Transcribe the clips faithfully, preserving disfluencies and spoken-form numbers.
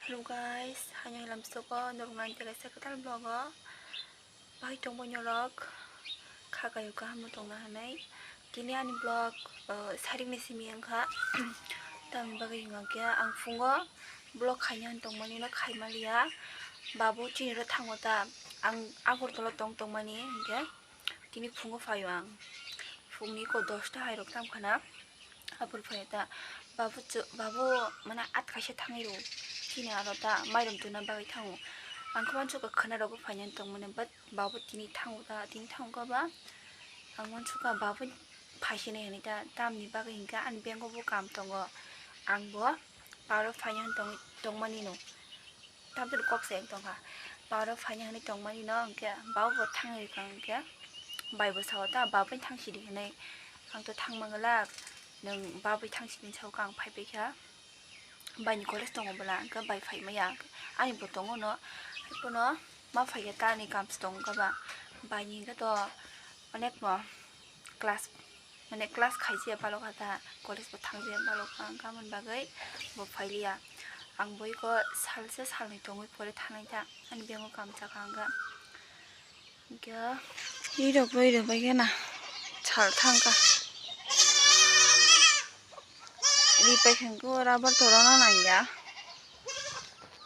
Hello guys, haino lamsoko norok nang tele sa kwtal vlog o. Bai tongbo norok kha kayo kaham no tongna hanai. Tini ani vlog, uh, sarik ni simi wngkha. Tamni bagwi hwnga khe ang phungo vlog khaina han tongmani no khaimaliya. Babu chini ro thango ta, ang Agartala tong tongmani hwnkhe. Tini phungo phaio ang. Phungni ko dosta hai rok tam khana. Aboni phaio ta babu chu, babu mana at kaisa thangwi rw. Chini aro ta mairum tuna bagwi thango. Ang khe uansukha khwna rok bo phainani tongmani, but babu tini thango ta, tini thango kha ba. Ang uansukha babu phaisinai hinwi ta, tamni bagwi hinkhe ani bank o bo kam tongo. Ang bo paro phainani tong-, tongmani no. Tamtwrw kok se wng tongkha. Paro phaina hwnwi tongmani no hwnkhe bau bo thangwi rwkha hwnkhe bai bo sao ta, "Babai thang sidi," hwnwi. Ang to thang manglak, nwng babai thang sidi sao kha, ang phai paikha. Bai ni college tongo bwla, hwnkhe bai phai maya. Ani bo tongo no, haiphano ma phaikha ta, ani kam se tongo kha ba. Bai ni hwnkhe to onek no class, mane class khaisiya palokha ta, college bo thangjaya palokha, wngkha aboni bagwi bo phailiya. Ang boiko salsa salnwi tongwi pore thanai ta, ani bank o kam chakha wngkha. Hwnkhe ri rok rwi rwbai kheno sal thangkha. Ri paikha hwnkhe o rubber torana nangya.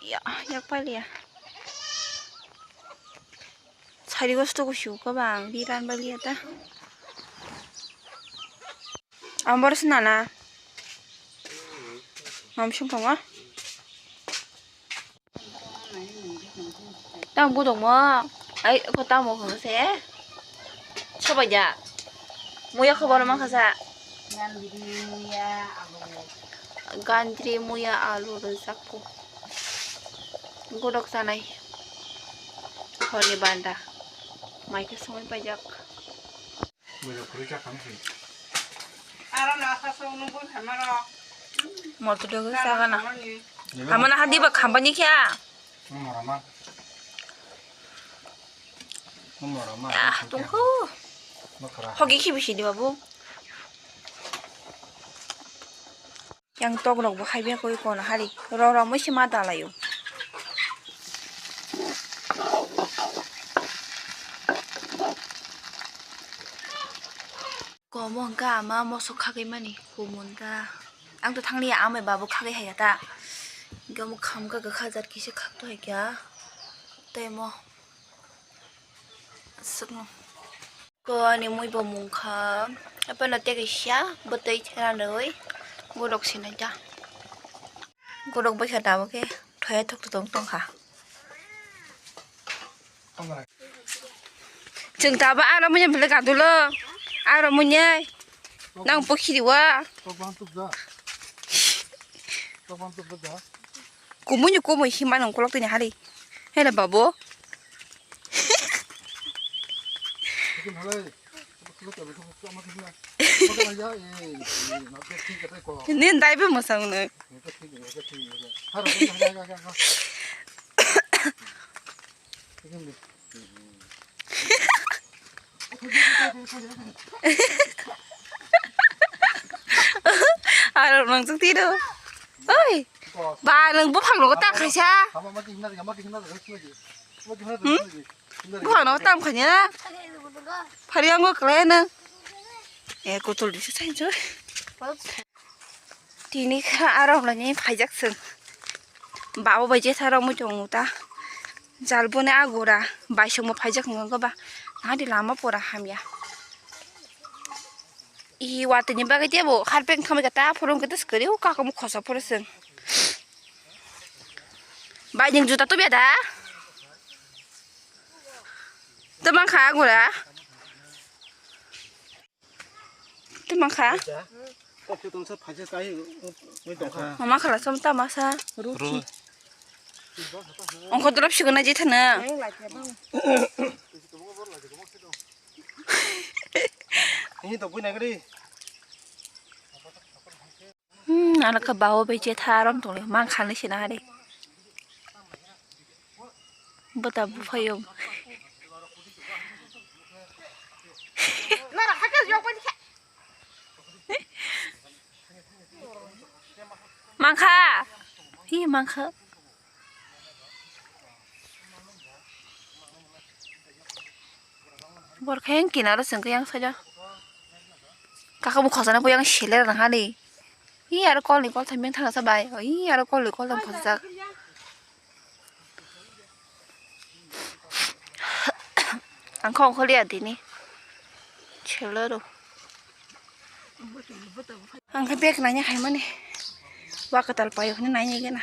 Ya, yak pailiya. Sari gosto ko shu ko bang di ran bali ata. Ambor sina na. Mam sung kama. Tam gudong mo. Ai ko tam mo kama se. Soba ja. Muya khobor ma khasa. Gandri muya alu. Gandri muya alu rwjakgo. Godok chanai. Horni banda. Mai khe songwi paijak. Motor dogwi chagana. Hamana hadi ba khambani khe. Ah, tongkho. Hogi khibi sidi babu. Yang tok rok bo hai bia koi kono hari. Ro ro mui se ma dalai o. Komo hwnkha ama mosok khagwi mani kumun ta. Ang to thangli ya amai babu khagwi hai ya ta. Hwnkhe omo khamkha kwkha jat kisa khak to hai kya. Tei mo. Aswkno. Ko ani mui bo mungkha. Aphano tei kaisa bwtwi thera nwi. Godok sinai ta. Godok bai kha tabuk khe thoya thok tong tong kha. Chwng taba aro munya bwlwi kadulo. Aro munya. Nang pokhiri wa. Kumui ni kumui hima nang kolok tini hari. Hele babo. Nin dai be mosang no. Aro nang chuk tiro. Oi. Ba nang buphang rogo ta khaisa. Hmm? Buphang rogo tam khanya. Phari ango khlai nang. E kutul disa sai jo. Tini kha aro lani phaijak sung. Babo bai jetha rok mui tongo ta. Jalboni agura bai songmo phaijak nungkha ba. Nahadi lama pura hamya. I watwi ni bagwi tebo harpeng khamwi kata phuru wngkhe ta swkari o kaka mo khosa phuru sung. Bai ning juta tubya da? Tubang kha agura. Tei mankha? Mama khala som ta masa. Ruti. Ongkho drop sikona jithana. Ini to bui nagri. Hmm, ano khe bawo bai je tha arom tong le, mang kha ni sina hari. Bota buphayo. Mang kha. Hi mang kha. Borkhe kinaro chwng khe yang saja. Kaka bo khosana bo yang seler rang hani. Hi aro kol ni kol thang thang sa bai. Hi aro kol ni kol thang khosajak. Ang khong kholi adini. Chelo ro. Ang khe bag nanya hai mani. Wa katal payo hwnwi nanya gena.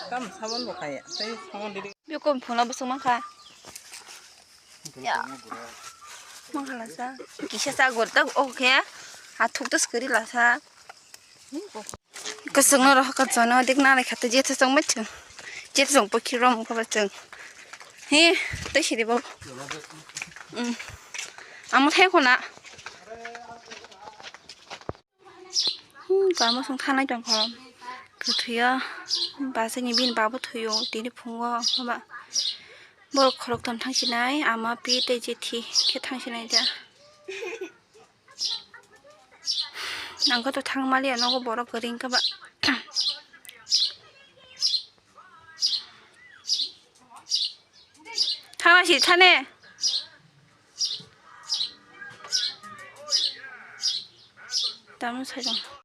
Tam sabon bo kaya. Tei sabon didi. Bikon phone bo suma kha. Ya. Mangkhala sa. Kisa sa gor ta o khe. Athuk to skori la sa. Kwchwngno rohor ka jono dik nalai kha tei jethwsong bai thwng. Jethwsong pokhi rom kha ba chwng. He, tei sidi bo. Hmm. Amo thai khona. Hmm, kamo song thanai tong kho. Kwthwiya. Ba sini bin babo thwiyo tini phungo ba. Borok khoroktham thangsinai ama pi tei jethi khe thangsinai da. Ang khe to thang maliya nogo borok kwrwi wngkha ba. Thana si thane. Tamo sajang.